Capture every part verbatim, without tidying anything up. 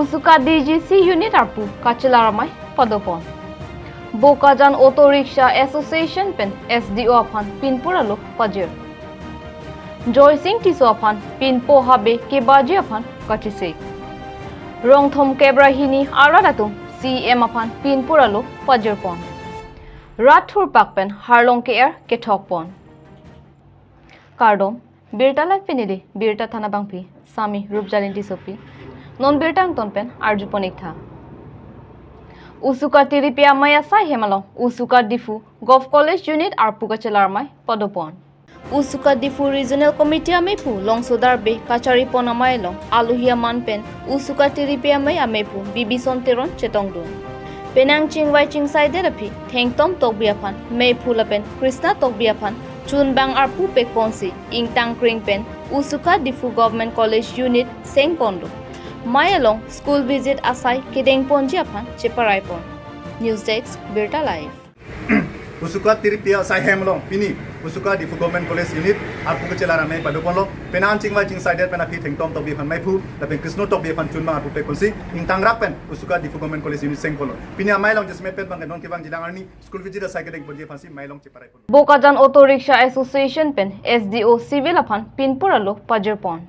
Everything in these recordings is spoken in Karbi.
Usuka D G C unit arpu kachelar amei padopon. Bokajan Auto Rickshaw Association pen S D O aphan pinpur alo pajir. Joysing Tisso aphan pinpo habe kebaji aphan kachesik. Rongthom kep ra hini arat atum C E M aphan pinpur alo pajirpon. Rat thurpak pen harlong ke-er kethokpon. Kardom, birta live pini di, birta than abangpi, Sami Rupjalin Tissopi. Non birta angton pen arjupon ik tha. Usuka tiripi amei asai hem along, Usuka Diphu Govt College Unit arpu kachelar amei padopon. Usuka Diphu Regional Committee ameiphu Longsodar Bey kacharipon amei along, alohi aman pen, Usuka tiripi amei ameiphu Bibison Teron chetongdun. Penang chingvai chingsaidet aphi Thengtom Tokbi aphan meiphu lapen Krishna Tokbi aphan chunbang arpu pekponsi ingtang kring pen Usuka Diphu Government College Unit sengponlo. Mei along school visit asai kedengponji aphan cheparaipon. News Desk, Birta Live. Usuka tiripi asai hem along pini Usuka Diphu Government College Unit arpu kachelar amei padoponlo. Penang chingvai chingsaidet pen aphi Thengtom Tokbi aphan meiphu lapen Krishna Tokbi aphan chunbang arpu pekponsi ingtang rak pen Usuka Diphu Government College Unit sengponlo. Pini amei along jasemet pen bang non kevang jilang arni school visit asai kedengponji aphansi mei along cheparaipon. Bokajan Auto Rickshaw Association pen S D O Civil aphan pinpur alo pajirpon.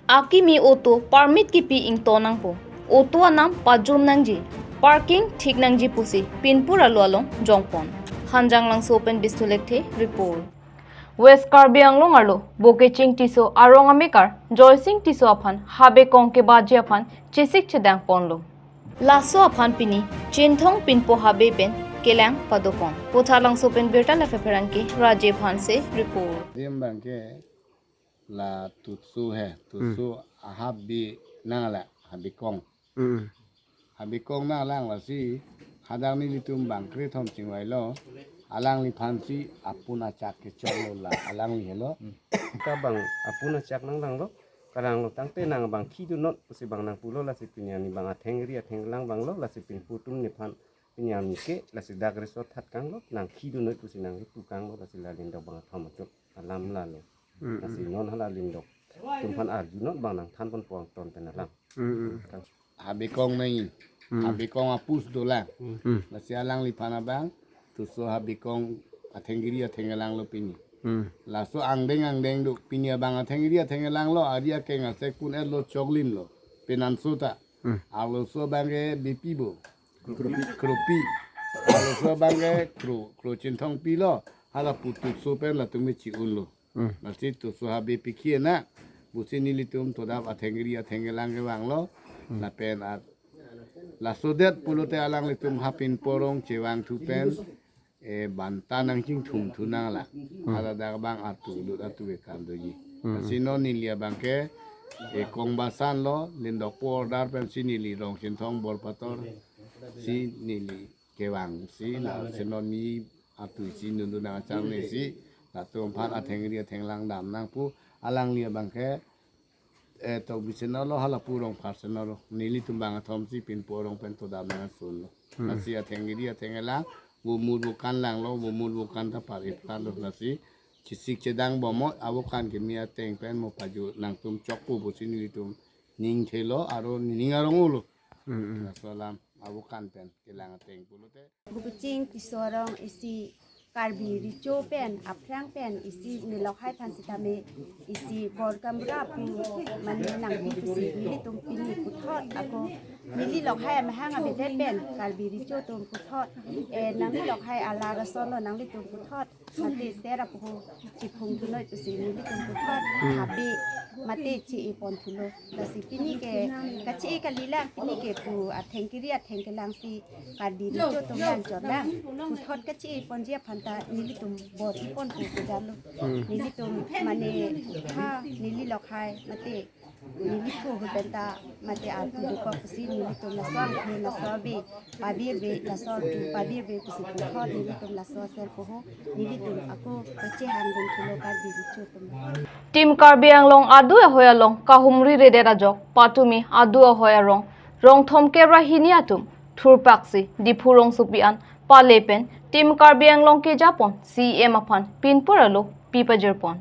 Akimi auto permit kipi ingto nangpo. Auto anam pajum nangji, parking thik nangji pusi pinpur alo along jongpon. Hanjanglangso pen Bisnu Lekthe report. West Karbi Anglong arlo Bokeching Tisso arong amekar Joysing Tisso aphan habe kong kebaji aphan chesik chedangponlo. Laso aphan pini Chinthong pinpo habe pen kelang padopon. Putharlangso pen birta la pherangke Rajiv Hanse report. Dim bangke la tutsu he, tutsu ahabi nangla habikong. Mm. Habikong nanglang lasi hadak nelitum bang krethom chingvailo, alangliphansi apun achak kechoklo la alangli helo. Ka bang apun achak nanglanglo, kalanglo tangte nang bang khidunot pusi bang nangpulo, lasi pini arni bang athengri athenglang vanglo, lasi pinpo atum nephan pini arni ke, lasi dak resort that kanglo, nang khidunot pusi nang pu kanglo, lasi la lindok bang athom atum alam lalo. Mm, mm. Lasi non hala lindok atum aphan arjunot bang nangthanponpo angton pen alam. Mm, mm. Kan. Habikong nai. Hmm. Habikong apus dolang. Hmm. Lasi alangliphan abang, tutsu habikong athengri athenglang lo pini. Hmm. Laso angdeng angdeng do, pini abang athengri athenglang lo, ari akeng asek pun-et lo, choklim lo, penanso ta. Hmm. Arloso abangke bipi bo. Kropi. Kropi. Arloso abangke kro, kro Chinthongpi lo, hala pu tutsu pen latum me chi-un lo. Hmm. Lasi tutsu habe pikhi na, pusi nelitum todap athengri athenglang kevanglo, hmm, lapen at, lasodet pulote alanglitum ha pinpo arong chevangthu pen, eh, banta nangchingthumthu nanglang. Hmm. Hala dak bang atu lut atu ke kam doji. Hmm. Lasi non neli abangke, eh, kongbasan lo, lindokpo order pensi neli Rong Chinthong Borpator si neli kevangsi, la seno ni atu isi nundu nang achang nesi, latum aphan athengri athenglang dam nangpu, alangli abangke, eh, Tokbi seno lo, hala pu Rongphar seno lo, nelitum bang athomsi pinpo arong pen todam nang asun lo. Hmm. Lasi athengri athenglang, vomur vokan lang lo, vomur vokan ta par ipkar lo, lasi chesik chedang bomot, avokan keme ateng pen mo paju nangtum chokpo pusi nelitum ning thelo, aro ning arong ulo. Hmm, hmm. Laso alam, avokan pen kelang ateng pulote. Bokeching Tisso arong isi Karbi Recho pen, aphrang pen isi nelok hai aphan sitame isi bor kamra pu mane nangpi pusi nelitum pini puthot ako neli lok hai amahang abedet pen Karbi Recho atum puthot, eh, nangli lok hai alar asolo nanglitum puthot mate ser apo chiphung thunoi pusi nelitum puthot, hmm, habe mate chi-e pon thulo. Lasi pini ke kachi-e kalilang, pini ke pu athengri athenglang si Karbi Recho atum lang chotlang. Puthot kachi-e ponji aphan ta nelitum bor-i ponpo pu damlo. Hmm. Nelitum mane ha neli lok hai mate neli phu hu pen ta mate arpu dokok pusi nelitum laso angthu laso ave pabirve, laso angthu pabirve pusi puthot nelitum laso aser poho, nelitum ako kachehang dun thulo Karbi Recho atum. Team Karbi Anglong adu ahoi along kahumri redet ajok patumi adu ahoi arong Rongthom kep ra hini atum thurpaksi Diphu rongsopi an pale pen Team Karbi Anglong kejapon C E M aphan pinpur alo pipajirpon.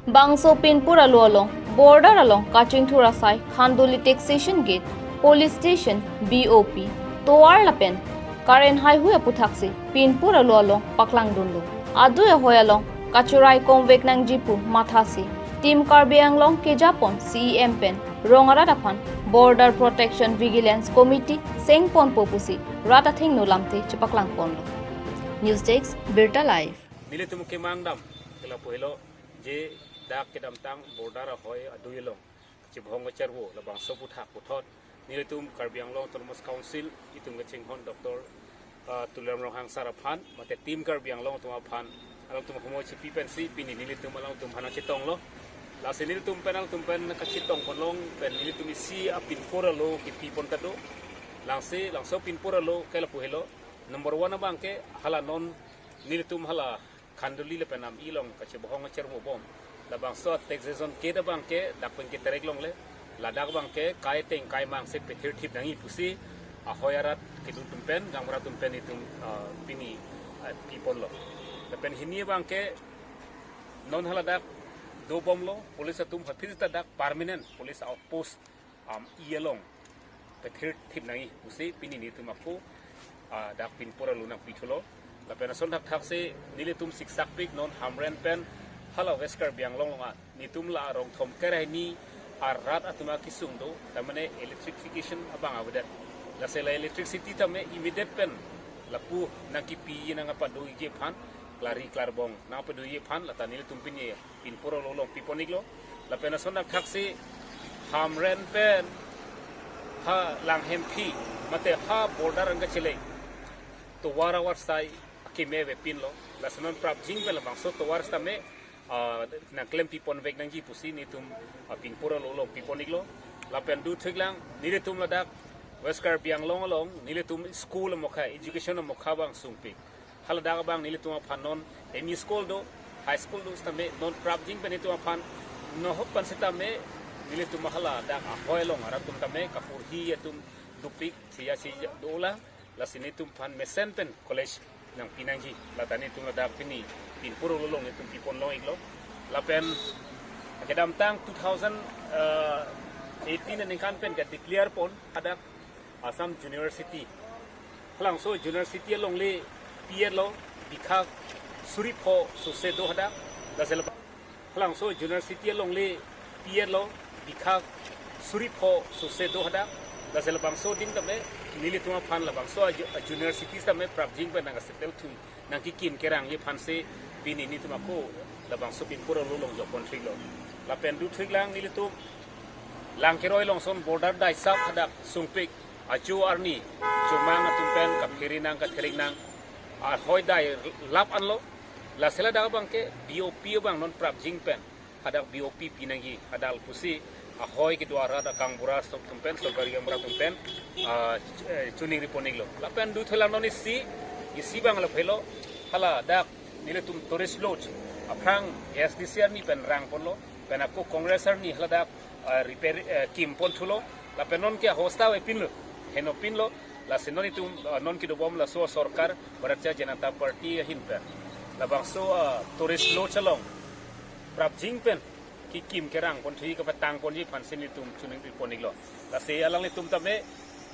Bangso pinpur alo along border along kachingthur asai Khanduli Taxation Gate, police station, B O P, tovar lapen current haihui aputhaksi pinpur alo along paklangdunlo. Adui ahoi along kacherai komvek nangji pu mathasi Team Karbi Anglong kejapon C E M pen rong arat aphan Border Protection Vigilance Committee sengponpo pusi rat athengno lamthe chepaklangponlo. News Desk, Birta Live. Nelitum kemang dam ke lapu helo, je dak kedamtang border ahoi adui along chibhong kacharvo labangso aputhak puthot nelitum Karbi Anglong Autonomous Council itum kachinghon Doctor, ah, Tuliram Ronghang sir aphan mate Team Karbi Anglong atum aphan alangtum ahumoi chipi pensi pini nelitum alangtum aphan chetonglo. Lasi nelitum pen alangtum pen kachetongpon along pen nelitum isi apinpur alo kipipon ta do. Lasi labangso apinpur alo ke lapu helo. Number one abang ke hala non nelitum hala Khanduli lapen Ami along kachibhong kacharvo bom. Labangso taxation gate abang ke dak pen keterek longle. Ladak abang ke kai teng kai mang si pethir thip nangji pusi ahoi arat kedun atum pen, gaonbura atum pen itum, ah, pini, ah, piponlo. Lapen hini abang ke non haladak dobomlo, police atum haphis ta dak permanent police outpost Ami along pethir thip nangji pusi pini nelitum ako, ah, dak pinpur alo nangpithulo. Lapen lason thakthaksi nelitum siksakpik non Hamren pen hala West Karbi Anglong along a nelitum la rong thomkre hini arat atum akesung do, ta mane electrification abang avedet. Lasi la electricity tame immediate pen lapu nangkipi nangpadoji aphan, klari klarbong nangpadoji aphan lata nelitum pini pinpur alo along pipon-iklo. Lapen lason thakthaksi Hamren pen ha Langhemphi mate ha border angkachele tovar avarsai akeme avepinlo. Lasi non prapjin pen labangso tovar sitame, ah, nangklem piponvek nangji pusi nelitum, ah, pinpur alo along pipon-iklo. Lapen dothuiklang nelitum ladak West Karbi Anglong along nelitum school amokha, education amokha abang sungpik. Haladak abang nelitum aphan non M E school do, high school do sitame non prapjin pen nelitum aphan nohok pen sitame nelitum haladak ahoi along arat atum tame kaporhi atum dopik siya siya dolang. Lasi nelitum aphan mesen pen college nangpi nangji, lata nelitum ladak pini pinpur alo along nelitum pipon long-iklo. Lapen kedamtang two thousand eighteen aningkan pen ke declare pon hadak Assam University. Halabangso University alongle P L lo bikha suri pho sose do hadak. Lasi la halabangso University alongle P L lo bikha suri pho sose do hadak. Lasi labangso adim tame nelitum aphan labangso a, a University tame prapjin pen nangsettle thu nangkikim kerangji aphansi pini nelitum ako labangso pinpur alo along jokpon-iklo. Lapen dothuiklang nelitum Langkeroi along son border daisap hadak sungpik ajo arni chomang atum pen kaphere nang katherik nang ahoi dai lap anlo. Lasi ladak abang ke B O P abang non prapjin pen hadak B O P pinangji hadak pusi ahoi kedo arat a gaonbura atum pen, sorkari gaonbura atum pen, ah, eh, choningri pon-iklo. Lapen dothuiklang non isi, isi abang lapu helo, haladak nelitum tourist lodge aphrang A S D C arni pen rangponlo, pen ako Congress arni haladak, ah, repair, eh, kimpon thulo, lapen non ke hosta avepinlo, henopinlo. Lasi non itum, ah, non kedobom laso sorkar Bharatiya Janata Party ahin pen labangso, ah, tourist lodge along prapjin pen kikim kerang ponthu kapatang ponji aphansi nelitum choningri pon-iklo. Lasi alanglitum tame,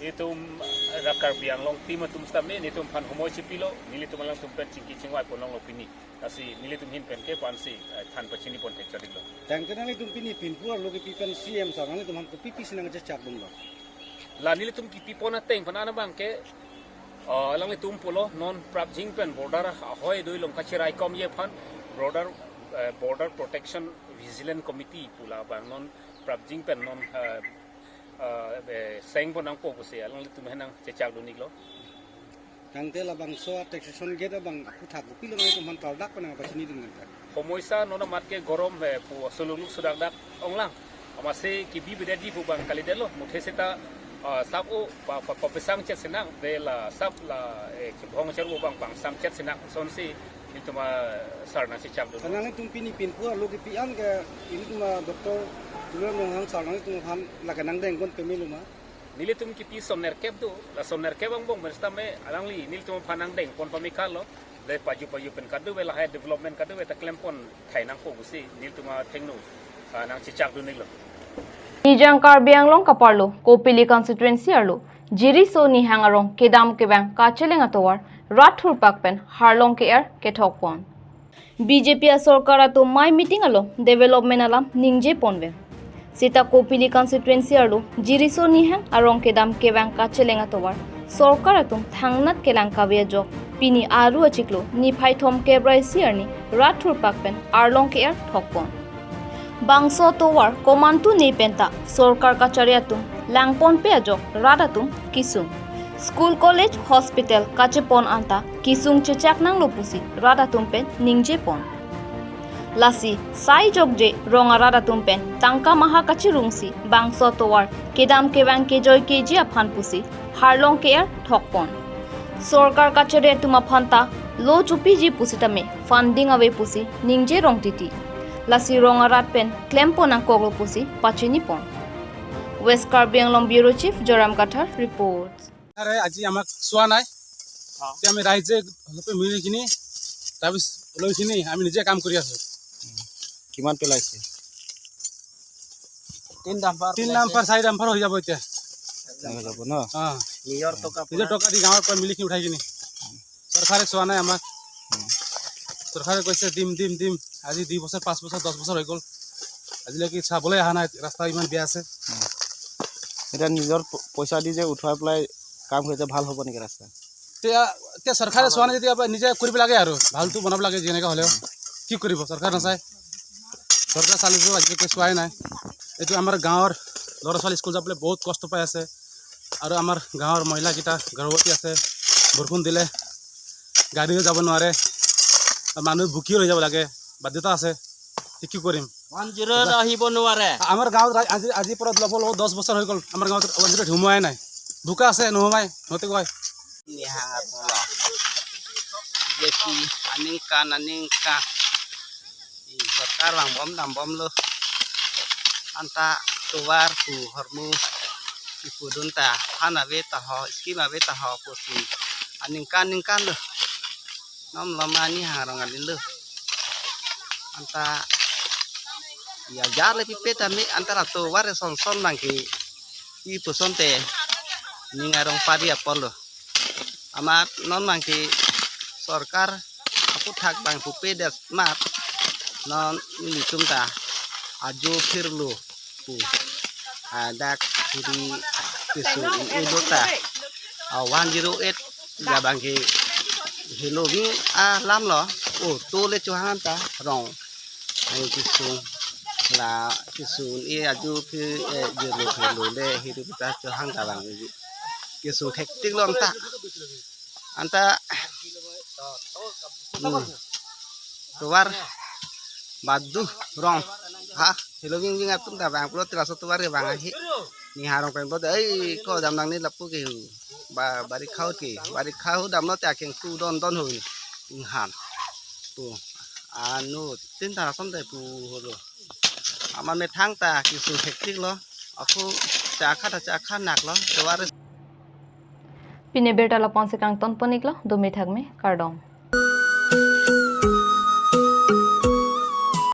itum, ah, Karbi Anglong team atum tame nelitum aphan humoi chipilo, nelitum alangtum pen chingki chingvai pon longlo pini. Lasi nelitum ahin pen ke aphansi, eh, than pachini pon thekchot-iklo. Tangte nanglitum pini pinpur alo kepi pen C M sir nanglitum aphan kopi pisi nangchechakdunlo? La nelitum kipipon ateng pen an abang ke, ah, alanglitum pulo non prapjin pen border ahoi adui along kacheraikomji aphan border, eh, Border Protection Vigilance Committee pu labang non prapjin pen non, eh, eh, eh, sengpon nangpo pusi alanglitum ahin nangchechakdun-iklo. Tangte labangso a taxation gate abang aphuthak kopilo nanglitum aphan klardak pen nangpachinidun kan? Homoisa non amat ke gorom he pu soluluk sudak dak onglang. Amatsi kebi bedetji pu abang kalidetlo. Muthe seta, ah, sap o pa, pa, pa pesang chet sinang, de la sap la, eh, kebhong charvo abang pangsam chet sinang. Lasonsi nelitum a sar nangchechakdun. Karena nanglitum pini pinpur alo kepi an ke nelitum a Doctor Tuliram Ronghang sar nanglitum aphan lake nangdeng kon pemelo ma? Nelitum kipi son nerkep do, la son nerkep angbong pen sitame alangli nelitum aphan nangdeng pon pame kalo, le paju paju pen kadokave lahai development kadokave ta klem pon thai nangpo pusi nelitum athengno, ah, nangchechakdun-iklo. Nijang Karbi Anglong kaparlo Kopili constituency arlo Jiriso Nihang arong kedam kevang kacheleng atovar rat thurpak pen harlong ke-er kethok pon. B J P asorkar atum mai meeting along development alam ningje ponvek. Seta Kopili constituency arlo Jiriso Nihang arong kedam kevang kacheleng atovar sorkar atum thangnat kelang kave ajok pini Aru achiklo niphai thom kep ra isi arni rat thurpak pen arlong ke-er thok pon. Bangso atovar komantu ne penta sorkar kachari atum lang ponpe ajok rat atum kesung. School, college, hospital kachepon anta kesung chechak nanglo pusi rat atum pen ningje pon. Lasi sai jokje rong arat atum pen tangka maha kachirungsi bangso atovar kedam kevang kejoi keji aphan pusi harlong ke-er thok pon. Sorkar kachari atum aphan ta lo chopiji pusitame funding ave pusi ningje rong titi. Lasi rong arat pen klem pon nangkoklo pusi pachini pon. West Karbi Anglong Bureau Chief Joram Kathar report. আৰে আজি আমাক চোৱা নাই। অ। এতিয়া আমি ৰাইজে অলপে মিলি কিনি তাৰপিছত লৈ কিনি আমি নিজে কাম কৰি আছো। কিমান পেলাইছে? তিন ডাম্পাৰ তিন পেলাইছে। ডাম্পাৰ, চাৰি ডাম্পাৰ হৈ যাব এতিয়া। হৈ যাব ন? অ। নিজৰ টকা নিজৰ পৰা। টকা দি গাঁৱৰ পৰা মিলি কিনি উঠাই কিনি। চৰকাৰে চোৱা নাই আমাক। উম। চৰকাৰে কৈছে দিম, দিম, দিম। আজি দুই বছৰ, পাঁচ বছৰ, দহ বছৰ হৈ গ'ল। আজিলৈকে চাবলৈ অহা নাই, ৰাস্তা ইমান বেয়া আছে। উম। এতিয়া নিজৰ প-, পইচা দি যে উঠোৱাই পেলাই কাম কৰিছে, ভাল হ'ব নেকি ৰাস্তা? এতিয়া, এতিয়া চৰকাৰে চোৱা নাই, যেতিয়া নিজে কৰিব লাগে আৰু, ভালটো বনাব লাগে যেনেকে হ'লেও। কি কৰিব, চৰকাৰ নাচায়। চৰকাৰ চালেতো আজিলৈকে চোৱাই নাই। এইটো আমাৰ গাঁৱৰ ল'ৰা ছোৱালী স্কুল যাবলৈ বহুত কষ্ট পাই আছে। আৰু আমাৰ গাঁৱৰ মহিলাকেইটা গৰ্ভৱতী আছে, বৰষুণ দিলে গাড়ীও যাব নোৱাৰে, আৰু মানুহ ভুকিও ৰৈ যাব লাগে, বাধ্যতা আছে। তে কি কৰিম? ওৱান জিৰ' আহিব নোৱাৰে। আমাৰ গাঁৱত ৰা-, আজি, আজিৰ পৰা লগ লগ দহ বছৰ হৈ গ'ল, আমাৰ গাঁৱত ওৱান জিৰ' সোমোৱাই নাই। বোকা আছে, নোসোমাই, সিহঁতে কয়। Nihang arlo. Jeki aningkan aningkan. I sorkar vangbom dambomlo. Anta tovar pu hormu ipudun ta, fund ave ta ho, scheme ave ta ho pusi aningkan aningkan lo. Nom loma Nihang arong alin lo. Anta ya jar le pipe tame anta atovar son son bangke pi puson te ning arong pari apor lo. Amat non bangke sorkar aputhak bang pupe det mat non nelitum ta ajo phirlo pu. Hadak hiri kesung un-e do ta. A one zero eight ya bangke helo ving alam lo. O to le chohang ta rong. Ai kesung la kesung un-e ajo phi, eh, jelo phelo le hiri ta chohang ta bang. Kesung thektik lo anta. Anta, hmm, tovar badu rong. Ha, helo ving ving atum ta bang pulo, tilaso tovar ke bang ahi. Nihang arong pen bote, ei, ko jam nang ni lapu ke hu. Ba, barikha ahut ke, barikha ahut damlo te akeng tu don don hu ni. Inghan. Tu, anu, tin ta son te pu holo. Ama methang ta kesung thektik lo. Ako chakha ta chakha nak lo. Tovar. Pini abirta lapu-an si kangton pon-iklo, dumi thakme, kardom.